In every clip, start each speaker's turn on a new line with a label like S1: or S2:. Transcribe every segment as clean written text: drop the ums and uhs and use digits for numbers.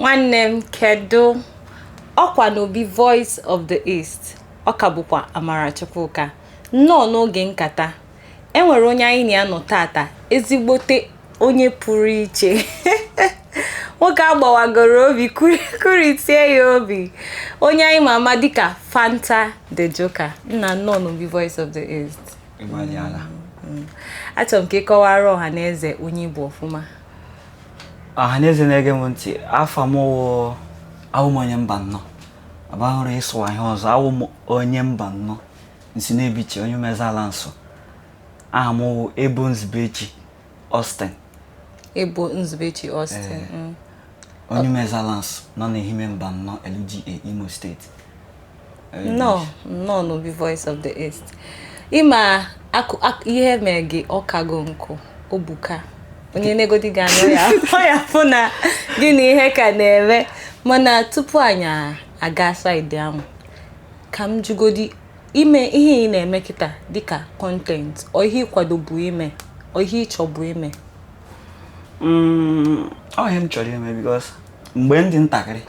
S1: Nwanne m, kedu ọkwa n'obi Voice of the East? Ọ ka bụkwa Amara Chukwuka. Nnọọ n'oge nkata. E nwere onye anyị na ya nọ tata, ezigbote onye pụrụ iche, nwoke agbawagoro obi, kuritie ya obi, onye anyị ma ama dịka Fanta the Joker. Nna, nnọọ n'obi Voice of the East.
S2: Ịgbalịala.
S1: Achọrọ m ka ị kọwara ọha na eze onye Igbo ọfụma.
S2: Ọhaneze na-ege m ntị, afọ m wụ awụ m onye mba nnọọ abahụrụ ịsụwa ihe ọzọ. Awụ m onye mba nnọọ nsi na-ebichi onye mezala nso. Aha m wụ Ebo Nzubechi Austin.
S1: Ebo Nzubechi Austin.
S2: Onye mezala nso nọ n'Ehime mba nnọọ LGA, Imo Steeti.
S1: Nnọọ, nnọọ n'obi Voice of the East. Ịma ihe mere gị ọkago nkụ obuka onye negodi gị anya ya ọ ya fụ na gị na ihe ka na-eme. Mana tupu anyị aga side ahụ, ka m jugodi, ime ihe ị na-eme kịta dịka content, ọ ihe ịkwado bụ ime, ọ ihe ịchọ bụ ime?
S2: Ọ ihe m chọrọ ime because mgbe m dị ntakịrị,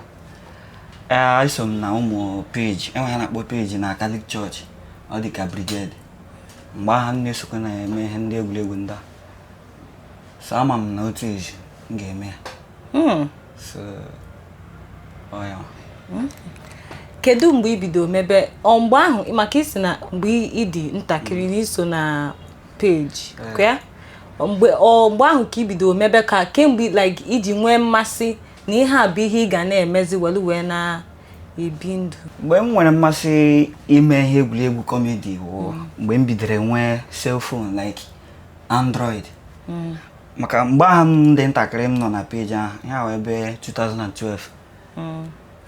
S2: eso m na ụmụ page enwe ha na-akpọ page na Catholic Church, ọ dị ka brigade. Mgbe ahụ m na-esokwa na-eme ihe ndị egwuregwu ndị a, so ama m na otu ezi m ga-eme ya. So ọ ya.
S1: Kedu mgbe ị bido mebe? Ọ mgbe ahụ, maka isi na mgbe ị dị ntakịrị na iso na page kwa ya, mgbe ọ mgbe ahụ ka ị bido mebe, ka kemgbe like iji nwee mmasị na ihe a bụ ihe ị ga na-emezi welu wee na-ebi ndụ?
S2: Mgbe m nwere mmasị ime ihe egwuregwu comedy wụ mgbe m bidoro nwee cellphone, like Android, maka mgbe ahụ m dị ntakịrị m nọ na page ahụ, ya wụ ebe 2012,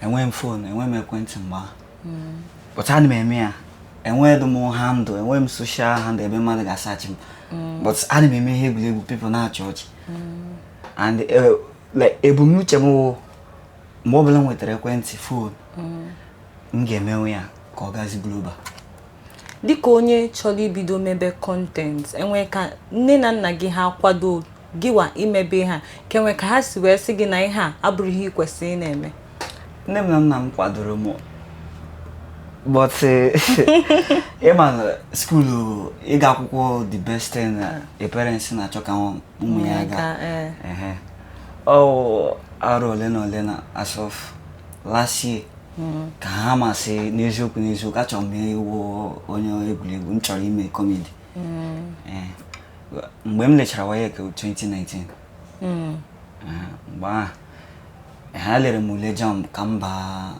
S2: enweghị m phone, enweghị m ekwentị mgbe ahụ, but ana m eme ya. Enweghị m handle, enweghị m social handle ebe mmadụ ga-asachi m, but ana m eme ihe egwuregwu, people na-achị ọchị. And like ebumnuche m wụ mgbe ọbụla m nwetara ekwentị, phone, m ga-emenwe ya ka ọ gazi global.
S1: Dịka onye chọrọ ibido mebe content, enwe ka nne na nna gị ha kwado gịwa imebe ha, ka enwe ka ha si wee sị gị na ihe a abụrụ ihe ị kwesịrị ị na-eme?
S2: Nne m na nna m kwadoro m, but ịma na school, ịga akwụkwọ, the best thing a parents na-achọ ka ụmụ ya gaa. Ehe. Ọ arọ ole na ole na as of last year ka ha masị n'eziokwu n'eziokwu achọrọ m ịwụ onye egwuregwu, m chọrọ ime comedy. Ee. Mgbe m lechara WAEC 2019. Ee, mgbe ahụ ha lere m ule JAMB ka m baa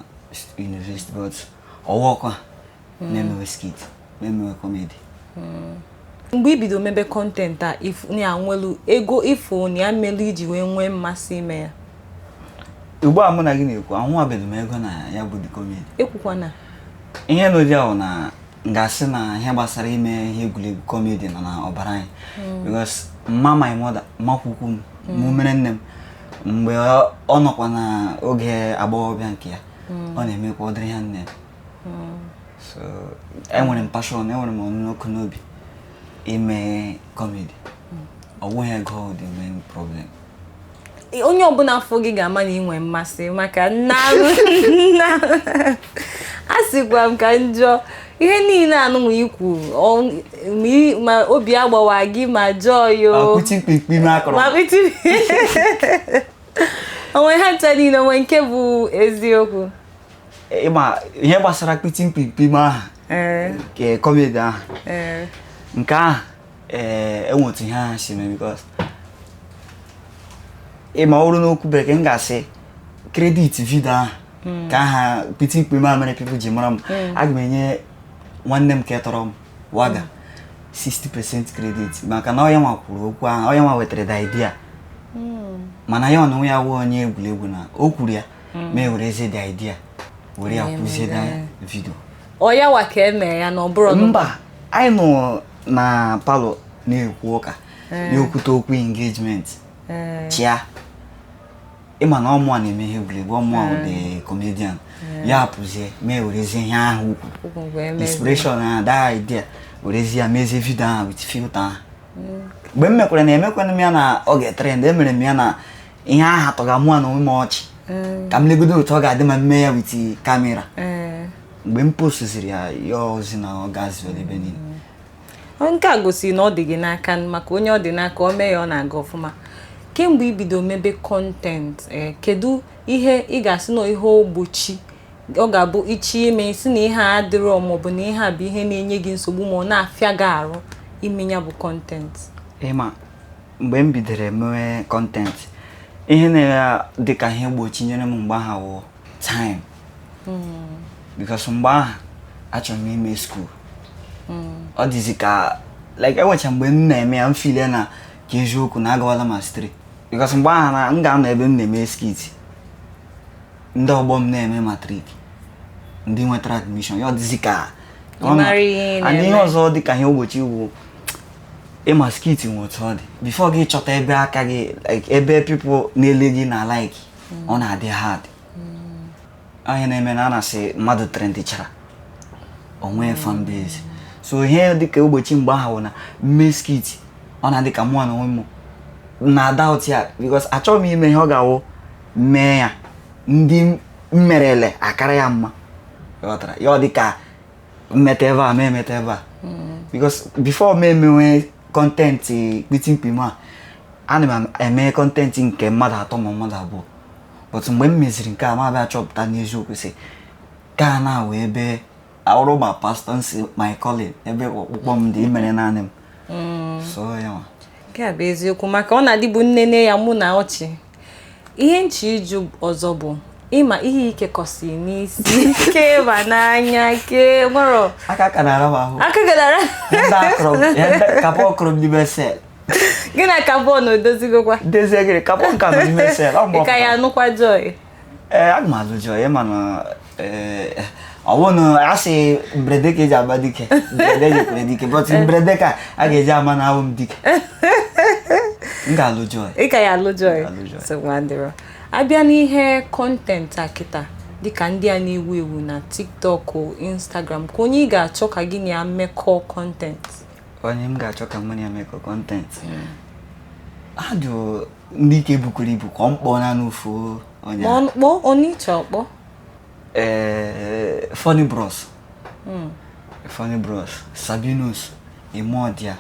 S2: university, but ọwọkwa na-emewe skit, na-emewe comedy.
S1: Mgbe i bido mebe content a, if ya nwelu ego ifo na ya melu iji wee nwee mmasị ime ya?
S2: Ugbu a mụ na gị na-ekwu, ahụwabeghị m ego na ya bụ the comedy.
S1: Ekwukwana.
S2: Ihe n'ụdị ahụ na nga-asị na ihe gbasara ime ihe egwuregwu comedy nọ na ọbara anyị because mma, my mother, mmakwukwu m, mụ mere nne m, mgbe ọ nọkwa na oge agbọghọbịa nke ya, ọ na-emekwa ọdịrị ya nne. So enwere m passion, enwere m ọnụnụ n'obi ime comedy. Ọ bụghị ego the main problem.
S1: Onye ọbụla afọ gị ga-ama na ị nwee mmasị, maka nna nna a sịkwa m ka njọ ihe niile anụnwa ikwu, ma obi agbawa gị ma jọọ yo.
S2: Akwụchi mkpimkpi m akọrọ.
S1: Ma kpịtị onwe ha ncha niile onwe nke bụ eziokwu.
S2: Ịma ihe gbasara kpiti mkpimkpi m ahụ nke comedy ahụ, nke ahụ, ee, enwetu ihe ahụ si mee because ịma ọrụ n'okwu bekee m ga-asị credit video ahụ ka aha kpiti mkpi m mere people ji mara m, aga m enye nwanne m nke tọrọ m waga 60% credit, maka na ọ ya nwa kwuru okwu ahụ, ọ ya nwa wetara the idea. Mana ya onwe ya wụ onye egwuregwu na o kwuru ya, ma e werezie the idea were ya kwuzie the video.
S1: Ọ ya wa ka eme ya na ọ bụrụ
S2: Mba, anyị nọ na parlour na-ekwu ụka, na-ekwute okwu engagement chia. Ịma na ọmụa na-eme ihe egwuregwu, ọmụa the comedian, ya pụzie ma ewerezie ihe ahụ ukwu, inspiration ahụ, that idea, werezie ya mezie video ahụ with filter ahụ. Mgbe m mekwara na emekwana m ya na oge trend, emere m ya na ihe ahụ atọga mụa na onwe m ọchị. Ka m legodo otu ọ ga-adị ma mee ya with camera. Mgbe m postụziri ya, ya ozi na ọ gazuola ebe niile.
S1: Nke a gosiri na ọ dị gị n'aka, maka onye ọ dị n'aka o mee ya, ọ na-aga ọfụma. Kemgbe ibido mebe content, kedu ihe ị ga-asị na ihe ogbochi ọ ga-abụ ichi ime isi na ihe a adịrọ, maọbụ na ihe a bụ ihe na-enye gị nsogbu, ma ọ na-afịa gị arụ ime ya bụ content?
S2: Ịma mgbe m bidoro emewe content, ihe na dị ka ihe gbochi nyere m mgbe ahụ wụ time, because mgbe ahụ achọrọ m ime school. Ọ dịzi ka like enwecha mgbe m na-eme ya, m feel na ka eziokwu na agawala m astray, because mgbe ahụ na m ga-anọ ebe m na-eme skit, ndị ọgbọ m na-eme matric, ndị nwetara admission. Ya ọ dịzi ka
S1: Ị mara ihe ị
S2: And ihe
S1: na-eme.
S2: ọzọ dị ka ihe ogbochi wụ, ịma skit nwe otu ọ dị, before gị chọta ebe aka gị, like ebe people na-ele gị na like, ọ na-adị hard. Onye na-eme na a na-asị mmadụ trendichara onwe fan base. So ihe dịka ogbochi mgbe ahụ bụ na mme skit, ọ na-adị ka mụnwa na onwe m na doubt ya, because achọghị m ime ihe ọ ga-awụ mee ya ndị m merele akara ya mma. Ghọtara ya? Ọ dị ka mmeta ebe a ma emeta ebe a, because before m emewe content kpitimkpim a, ana m eme content nke mmadụ atọ ma mmadụ abụọ. But mgbe m meziri nke a, ma abịa chọpụta n'eziokwu sị ka na wee ebe ọrụ ma pastọ nsi my calling, ebe ọkpụkpọ m dị imere naanị m. So ya nwa.
S1: Nke a bụ eziokwu, maka ọ na-adịbụ nnene ya mụ na ọchị. Ihe nchi ịjụ ọzọ bụ, ịma ihe ikekọsi n'isi keba n'anya ke nwere
S2: Aka ka na-ara m ahụ.
S1: Aka gadara.
S2: Ndị akụrụ m, ihe ndị kapọ kụrụ m n'ime cell.
S1: Gị na kabọn odozigokwa?
S2: Ndezie gịnị, kapọ nka nọ n'ime cell ọ mgbe
S1: Ị
S2: ọ
S1: ka ya
S2: pụtara.
S1: anụkwa Joy?
S2: Ee, aga m alụ Joy. Ịma na ọ bụ na a sị mberede ka eji ama dike, mberede jikwere dike, but mberede ka a ga-eji ama na awụ m dike. M ga-alụ Joy.
S1: Ị ka ya alụ Joy?
S2: Alụ Joy.
S1: Nsogbu adịrọ. Abịa n'ihe content a kịta, dịka ndị a na-ewu ewu na TikTok o, Instagram, ka onye ị ga-achọ ka gị na ya mekọọ content?
S2: Onye m ga-achọ ka mụ na ya mekọ content, ha dị ndị ike bukwuru ibu ka ọ m kpọọ na n'ofu onye.
S1: Ma ọ kpọọ onye ịchọ kpọọ.
S2: Ee, Funny Bros, Funny Bros, Sabinus, Imodia,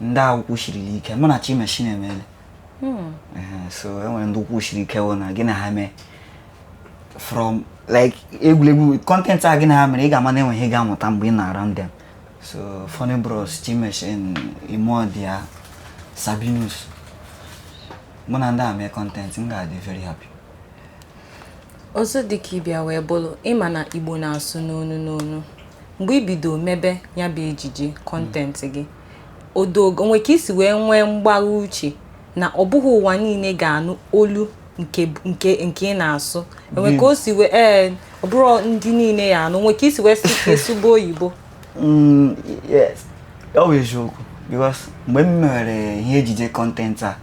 S2: ndị a ụkwụ siri ike. Mụ na Chimeshi na-emele. Ehe, so enwere ndị ụkwụ siri ike wụ na gị na ha mee from like egwuregwu content a gị na ha mere, ị ga-ama na enwe ihe ị ga-amụta mgbe ị na around them. So Funny Bros, Chimeshin, Imodia, Sabinus, mụ na ndị a mee content, m ga-adị very happy.
S1: Ọzọ dịka ịbịa wee bụrụ, ịma na Igbo na-asụ n'onu n'onu, mgbe ibido mebe ya bụ ejije content gị, odo onwe ka isi wee nwee mgbagha uche na ọ bụghị ụwa niile ga-anụ olu nke ị na-asụ, enwe ka o si wee, ee, ọ bụrụ ndị niile ya anụ, onwe ka isi wee sị ka ịsụba oyibo?
S2: Yes, ọ bụ eziokwu, because mgbe m mere ihe ejije content a,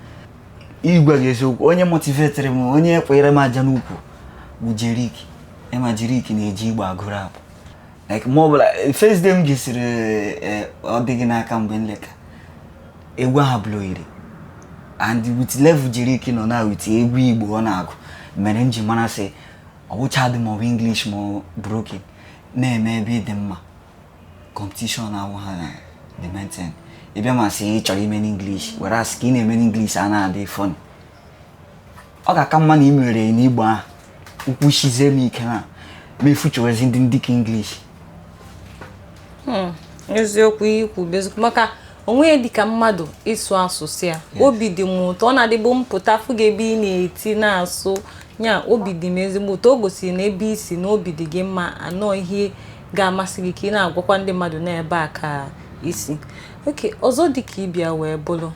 S2: igwe gị eziokwu, onye motivatere m, onye kwenyere m aja n'ukwu bụ Jerik. Ịma Jerik na-eji Igbo agụ rap. Like mgbe ọbụla first day m gesiri ọ dịghị n'aka mgbe nleka egwu ahụ blowiri, and with level Jerik nọ na with egwu Igbo ọ na-agụ, mere m ji mara sị ọwụcha dị ma ọ bụ English ma ọ broken na-eme ebe dị mma. Competition ahụ ha na the main thing. Ị bịa ma sị ị chọrọ ime n'English, whereas ka ị na-eme n'English a na-adị funny, ọ ga-aka mma na ị mere n'Igbo ahụ ukwu shizie m ike na mefuchewezi ndị ka English.
S1: Eziokwu ikwu bụ eziokwu, maka onwe dịka mmadụ ịsụ asụsụ ya. Obi dị m ụtọ, ọ na-adịbụ mpụta afụ gị ebe ị na-eti na-asụ ya, obi dị m ezigbo ụtọ. O gosiri na ebe isi na obi dị gị mma anọ, ihe ga-amasị gị ka ị na-agwakwa ndị mmadụ n'ebe a ka isi oke ọzọ dịka ịbịa wee bụrụ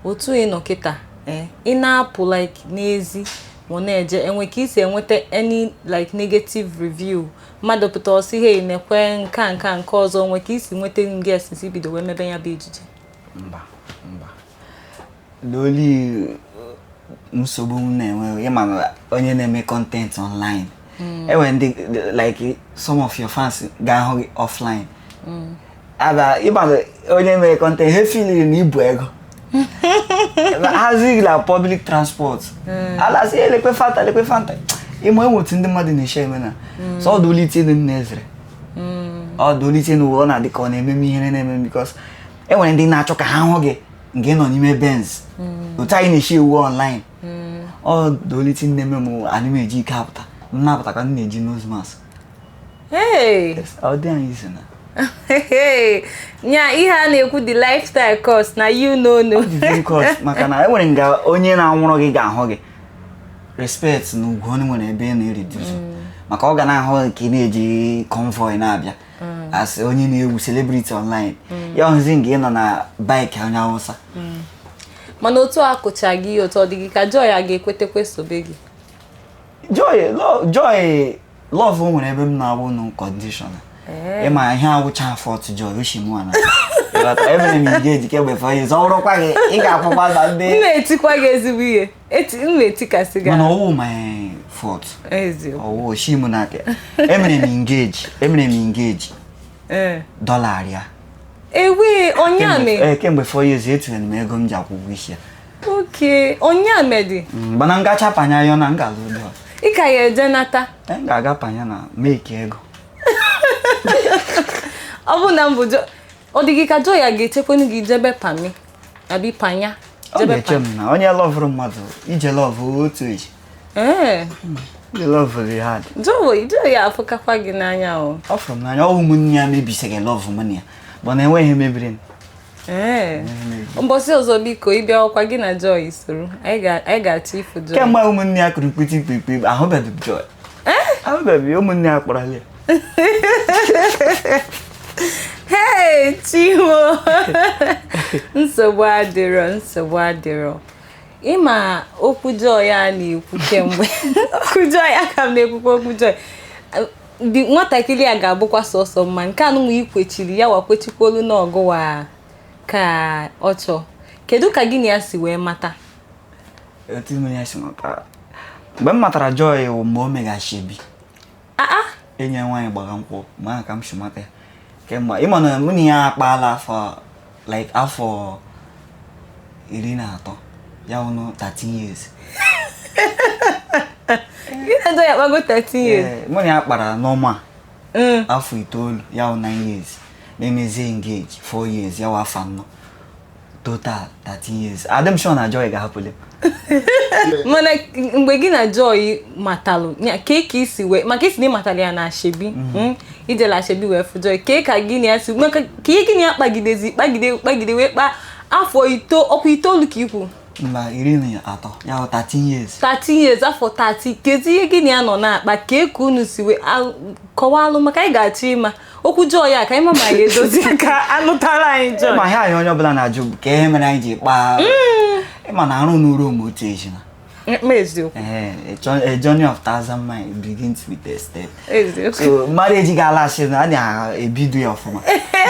S1: otu ị nọ kịta. Ee, ị na-apụ like n'ezi ma ọ na-eje, enwe ka isi enweta any like negative review, mmadụ pụta ọsị, "Hey, nekwe nka nka nke ọzọ"? Nwe ka isi nweta ndị esisi bido wee mebe ya bụ ejije?
S2: Mba, mba. N'oli nsogbu m na-enwe, ịma na onye na-eme content online, enwere ndị like some of your fans ga-ahụ gị offline, aba ịma na onye mere content ha feeliri na ibu ego. Hazi na public transport, ala sị elekwe Fanta, lekwe Fanta. Ịma enwe otu ndị mmadụ na-eche eme na so ọ dụlite m na-ezere, ọ dụlite n'ụwa, ọ na-adị ka ọ na-eme m ihere na-eme m, because e nwere ndị na-achọ ka ha hụ gị nke nọ n'ime Benz otu anyị na-eshi ewu online. Ọ dụlite na-eme m, ana m eji ike apụta, m na-apụta ka m na-eji nose mask.
S1: Hey!
S2: Ọ dị anyị izi na
S1: Hey! Nya ihe a na-ekwu, the lifestyle cost na you know no.
S2: Ọ dị very cost, maka na e nwere nga onye na-anwụrụ gị ga-ahụ gị, respect na ugwu onye nwere ebe ị na-ereduce, maka ọ ga na-ahụ gị ka ị na-eji convoy na-abịa as onye na-ewu celebrity online, ya ọhụzi nga ị nọ na bike onye Awụsa.
S1: Mana otu a kụcha gị, otu ọ dị gị ka Joy a ga-ekwetekwe sobe gị?
S2: Joy Joy love o nwere ebe m na-awụ no condition. Ịma ihe awụcha fault Joy oshi mụ na ịghọta, emere m engage kemgbe 4 years, ọ bụrụkwa gị, ị ga-akwụkwa na ndị
S1: M na-etikwa gị ezigbo ihe, eti m na-etikasị gị.
S2: Mana
S1: Ahụ.
S2: ọwụ my fault.
S1: Eziokwu.
S2: Ọwụ oshi mụ n'aka. Emere m engage, emere m engage, dọla arịa.
S1: Ewe onyame.
S2: Ee, kemgbe 4 years etinyere m ego m ji akwụ ụgwọ isi ya.
S1: Oke onyame dị.
S2: Mana m gacha panya ya na m ga-alụ ụlọ.
S1: Ị ka ya eje nata.
S2: M ga-aga panya na make ego.
S1: Ọ bụ na mbụ ọ dị gị ka Joy a ga-echekwenu gị jebe pami abi panya?
S2: Ọ
S1: Jebe
S2: ga-eche m na onye loverụ mmadụ ije love otu eji. Ije love dị hard.
S1: Joy ya afụkakwa gị n'anya o.
S2: Ọ fụrụ m n'anya, ọ ụmụnne ya mebisighị love m na ya, mana enweghị ihe mebiri m.
S1: Ee, mbọsị ọzọ biko, ịbịa ọkwa gị na Joy soro anyị ga-achọ ịfụ Joy.
S2: Kemgbe ụmụnne ya kụrụ mkpịtị ikpe, ahụbeghị m Joy, ahụbeghị m. Ụmụnne ya kpọrọ ya.
S1: Hey, Chimo, nsogbu adịrọ, nsogbu adịrọ. Ịma okwu Joy a na-ekwu kemgbe, okwu Joy aka m na-ekwukwa, okwu Joy dị, nwatakịrị a ga-abụkwa sọsọ mma nke anụnwa ikwechiri ya wakwechikwolu n'ọgụwa ka ọ chọọ. Kedu ka gị na ya si wee mata?
S2: Otu ime ya si mata, mgbe m matara Joy wụ mgbe o meghachi
S1: Aa.
S2: Enyi ya nwaanyị gbaga nkwụ, mgbe ahụ ka m si mata ya. Kemgbe ịma na mụ na ya akpaala afọ like afọ 13, ya wụnụ 13 years.
S1: Gị na Joy akpago 13 years?
S2: Ee, mụ na ya kpara n'ọnwa afọ 9, ya wụ 9 years, na-emezie engage 4 years, ya wụ afọ 4, total 13 years. Adị m sure na Joy ga-ahapụli m.
S1: Mana mgbe gị na Joy matalụ ya, kee ka isi wee maka isi na ị matara ya na asoebi, Ijela asoebi wee fụ Joy, kee ka gị na ya si maka ka ihe gị na ya kpagidezi, kpagide kpagide wee kpaa afọ ito, ọkwa 9 ka ikwu?
S2: Mba, 13, ya wụ 13 years.
S1: 13 years, afọ 30. Kezi ihe gị na ya nọ na-akpa, kee ka unu si wee kọwalụ, maka anyị ga-achọ ịma okwu Joy a, ka anyị ma ma ya edozi ka anụtara anyị Joy.
S2: Ịma ihe anyị onye ọbụla na-ajụ bụ ka ihe mere anyị ji kpaa. Ịma na arụ n'uru m otu ejina.
S1: Ma eziokwu.
S2: Ee, a journey of thousand miles begins with a step.
S1: Eziokwu.
S2: So marriage ga-alasị na a na-ebido ya ọfụma.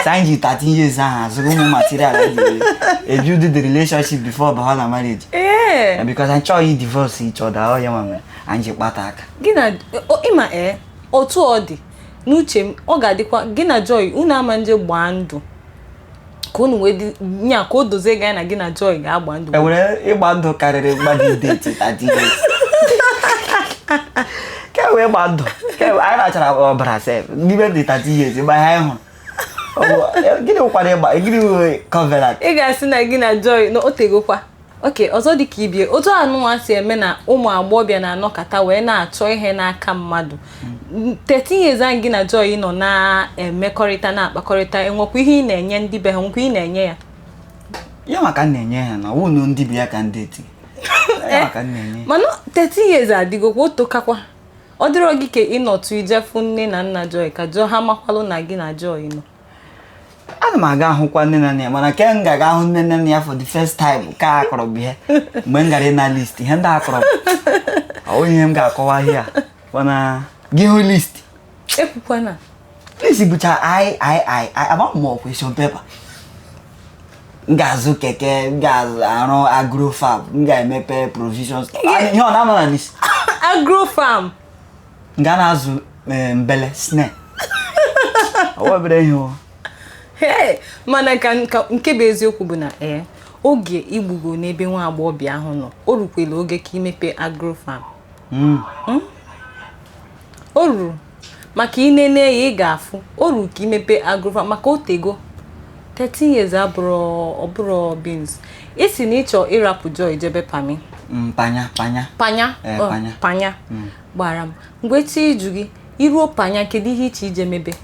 S2: So anyị ji 13 years ahụ azụrụ ụmụ material anyị ji ebuild the relationship before baha na marriage. Because anyị chọghị divorce each other, ọ ya nwa mere anyị ji kpata aka.
S1: Gị na ịma, ee, otu ọ dị n'uche m, ọ ga-adịkwa gị na Joy unu ama nje gbaa ndụ ka unu wee dị nya ka o dozie gị anya na gị na Joy ga-agba ndụ.
S2: Enwere ịgba ndụ karịrị mmadụ date 13 years? Kemgbe ịgba ndụ, kemgbe anyị rachara ọbara sef n'ime dị 13 years, mgbe anyị hụrụ. Gịnị wụkwara ịgba, gịnị wụ covenant?
S1: Ị ga-asị na gị na Joy na o tegokwa. Oke ọzọ dị ka ibie, otu anụnwa si eme na ụmụ agbọghọbịa na-anọkọta wee na-achọ ihe n'aka mmadụ, 13 years ahụ gị na Joy nọ na-emekọrịta, na-akpakọrịta, enwekwa ihe ị na-enye ndị be ha, nwekwa ị na-enye ya?
S2: Ya maka m na-enye ha na wụnụ ndị bi ya ka ndị eti ya maka m na-enye.
S1: Mana 13 years adịgokwa, o tokakwa. Ọ dịrọ gị ka ịnọtụ ijefu nne na nna Joy ka jụọ ha makwalụ na gị na Joy nọ?
S2: Ana m aga ahụkwa nne na nna ya, mana ke m ga-aga ahụ nne na nna ya for the first time ka akọrọ bụ ihe mgbe m gara ịna list ihe ndị akọrọ m. Ọ bụghị ihe m ga-akọwa ihe a, mana gị hụ list.
S1: Ekwukwana.
S2: List bụcha i i i i ama m question paper. M ga-azụ keke, m ga-arụ agro farm, m ga-emepe provision store. Ah, ihe ọ na-anọ na list.
S1: Agro farm?
S2: M ga na-azụ mbele snare, ọ webere ihe o.
S1: Hey, mana ka nke bụ eziokwu bụ na ee, Oge igbugo n'ebe nwa agbọghọbịa ahụ nọ, o rukwela oge ka imepe agro farm. O ruru maka inene ya, ị ga-afụ o ruru ka imepe agro farm, maka otego 13 years abụrụ ọbụrụ beans. Isi na ịchọ ịrapụ Joy jebe pami.
S2: Panya, panya.
S1: Panya.
S2: Eh,
S1: oh,
S2: panya.
S1: Panya gbara m mgbe chi iju gị iruo panya, kedu ihe iche ije mebe?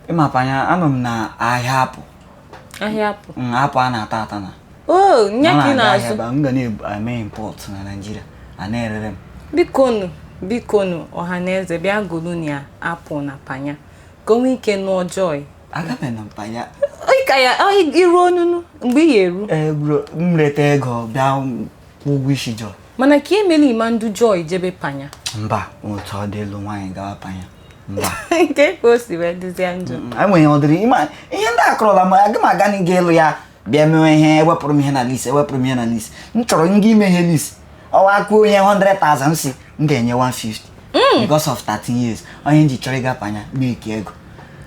S2: Ịma panya, anọ m na ahịa apple.
S1: Ahịa apple.
S2: Apple a na-ata ata na
S1: O nya ka ị
S2: na-aga ahịa
S1: na-azụ?
S2: ebe a, m ga na-eme import na Naịjirịa, a na-erere m.
S1: Bikonu, bikonu, ọha na eze, bịa golu ya apple na panya ka o nwee ike nụọ Joy.
S2: Agabeghị na panya.
S1: Ị ka ya ọ, iruo onunu mgbe ị ya eru.
S2: Ee bro, m reta ego bịa kwụ ụgwọ isi Joy.
S1: Mana ka emela ịma ndu Joy jebe panya?
S2: Mba, otu ọ dị elu nwaanyị gawa panya, mba.
S1: Nke ka o si wee dịzie njọ.
S2: Enweghị ọ dịrị ịma ihe ndị akọrọla m, aga m aga n'ịga ịlụ ya bịa mewe ihe, ewepụrụ m ihe na list, ewepụrụ m ihe na list. M chọrọ nga ime ihe list ọwa akụ onye 100,000 si m ga-enye 150 because of 13 years. Onye m ji chọrọ ịga panya make ego.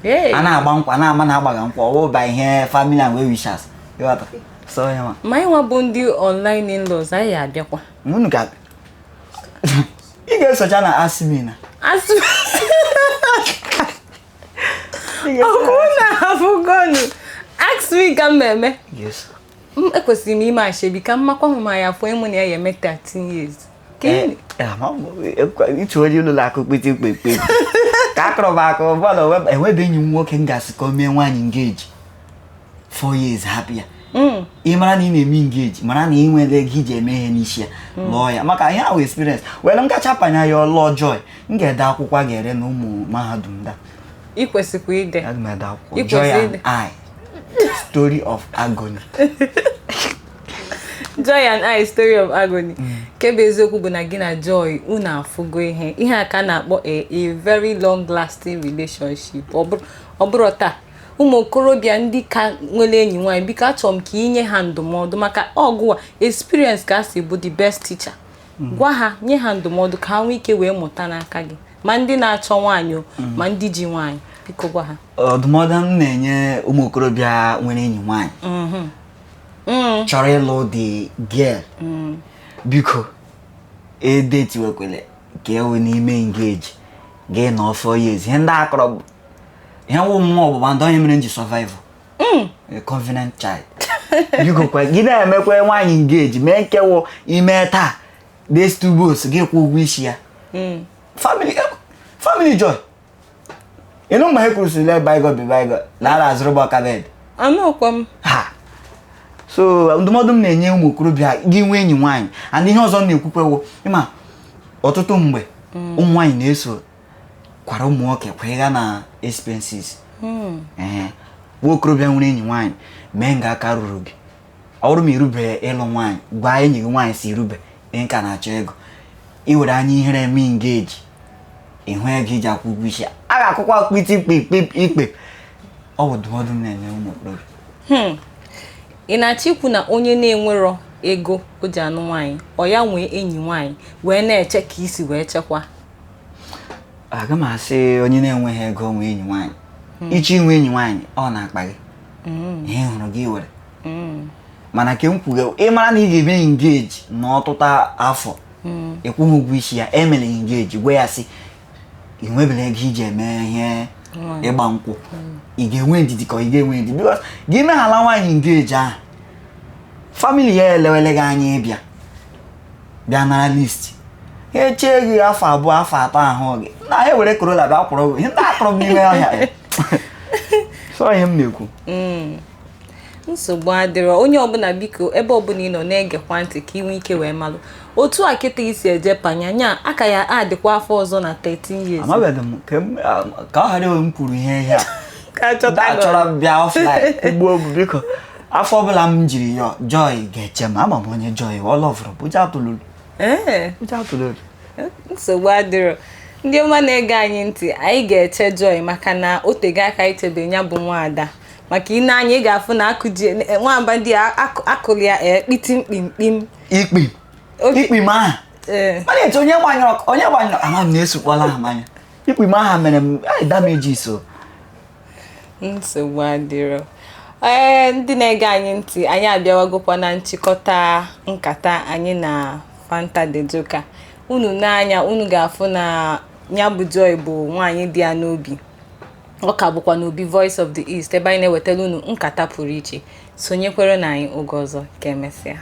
S1: Hey.
S2: A na-agba nkwa, na-ama na-agbaga nkwa, ọwụba ihe family and well wishers, ịghọta? So ya ma.
S1: Ma anyị nwa bụ ndị online in-laws, anyị abịakwa.
S2: Unu ga, ị ga-esocha na asimi na
S1: Asị ọkụ na afụgonu, ask me ka m eme.
S2: Yes.
S1: M ekwesịrị m ime ashebi ka mmakwa hụ ma ya fụ ịmụ na ya ya eme 13 years. Ka ị-
S2: Itu onye ụlọ akụ kpịtị kpekpe ka akụrụ m akụ bọọlụ, enwebe enyi m nwoke m gasị ka o mee nwaanyị engage 4 years, hapụ ya. Ị mara na ị na-eme engage, mara na ị nwere ego iji eme ihe n'isi ya, lụọ ya, maka ihe ahụ experience were m kacha panya ya lụọ Joy. M ga-ede akwụkwọ a ga-ere na ụmụ mahadum da.
S1: Ị kwesịkwa ide.
S2: Aga m ede akwụkwọ.
S1: Ị
S2: Joy
S1: kwesịrị
S2: and
S1: ide.
S2: I, story of agony.
S1: Joy and I, story of agony. Nke bụ eziokwu bụ na gị na Joy unu afụgo ihe, ihe a ka a na-akpọ a very long lasting relationship. Ọ bụrụ taa, ụmụ okorobịa ndị ka nwere enyi nwaanyị, biko achọrọ m ka inye ha ndụmọdụ, maka ọgụwa experience ka a si bụ the best teacher. Gwa ha, nye ha ndụmọdụ ka ha nwee ike wee mụta n'aka gị, ma ndị na-achọ nwaanyị o, ma ndị ji nwaanyị, biko gwa ha.
S2: Ọdụmọdụ m na-enye ụmụ okorobịa nwere enyi nwaanyị chọrọ ịlụ the girl, biko edetiwekwele ka ewe n'ime engage gị nọ 4 years. Ihe ndị akọrọ bụ ihe wụ mmụọ ọgbụgba ndụ, onye mere m ji survive a covenant child. Biko kwa, gị na-emekwa nwaanyị engage, mee nkewo ime taa these two boys gị kwụ ụgwọ isi ya. Family Joy, ịnụ mgbe ha kwuru si let bygone be bygone na ala azụrụ gba bed.
S1: Anụkwa m.
S2: Ha so ndụmọdụ m na-enye ụmụ okorobịa gị nwee enyi nwaanyị, and ihe ọzọ m na-ekwukwewo, ịma ọtụtụ mgbe ụmụ nwaanyị na-eso kwara ụmụ nwoke kwega na expenses. Ee, nwa okorobịa nwere enyi nwaanyị, mee nga aka ruru gị. Ọ bụrụ ma irube ịlụ nwaanyị, gwa enyi gị nwaanyị si irube nka na-achọ ego, iwere anya ihere eme engage, ịhụ ego iji akwụ ụgwọ isi, a ga-akwụkwọ akpịtị ikpe ikpe ikpe. Ọ bụ ndụmọdụ m na-enye ụmụ okorobịa.
S1: Ị na-achọ ikwu na onye na-enwerọ ego o ji anụ nwaanyị, ọ ya nwee enyi nwaanyị wee na-eche ka isi wee chekwa?
S2: Aga m asị onye na-enweghị ego nwee enyi nwaanyị. Ịchọ inwe enyi nwaanyị, ọ na-akpa gị ihe hụrụ gị were, mana ke m kwuge, ị mara na ị ga-eme engage n'ọtụtụ afọ, ịkwụghị ụgwọ isi ya, emere engage, gwa ya sị ị nwebere ego iji eme ihe ịgba nkwụ, ị ga-enwe ndidi ka ị ga-enwe ndidi, because gị meghala nwaanyị engage ahụ, family ya elewele gị anya ịbịa bịa nara list. Ha echee gị afọ 2, afọ 3, ahụ gị na ha ewere Corolla bịa kwụrụ gị ihe ndị akọrọ m n'ime ọhịa. So ihe m na-ekwu.
S1: Nsogbu adịrọ. Onye ọbụla, biko, ebe ọbụla ị nọ na-egekwa ntị ka ị nwee ike wee malụ otu a kịta isi eje panya nya aka ya adịkwa afọ ọzọ na 13 years.
S2: Amabeghị m ka ọ ghara ịwụ m kwuru ihe ihe a.
S1: Ka chọta
S2: ndị achọrọ m bịa offline ugbo bụ, biko, afọ ọbụla m jiri yọ Joy ga-eche m. Ama m onye Joy ọ lọvụrụ bụ ụjọ atụlụlụ.
S1: Ee.
S2: Ụjọ atụlụlụ.
S1: Nsogbu adịrọ. Ndị ọma na-ege anyị ntị, anyị ga-eche Joy, maka na o tego aka ichebe ya bụ nwaada, maka ị na-anya ị ga-afụ na akụji nwamba ndị a akụli ya kpiti mkpimkpim.
S2: Ikpi. Ikpi m aha. Mana etu onye gbanyụrụ ọkụ, onye gbanyụrụ, ama m na-esokwala ha mmanya. Ikpi m aha mere m ai damage so.
S1: Nsogbu adịrọ. Ee, ndị na-ege anyị ntị, anyị abịawagokwa na nchịkọta nkata anyị na Fanta de Joker. Unu n'anya, unu ga-afụ na ya bụ Joy bụ nwaanyị dị ya n'obi. Ọ ka bụkwa n'obi Voice of the East, ebe anyị na-ewetara unu nkata pụrụ iche. Sonyekwere na anyị oge ọzọ. Ka emesịa.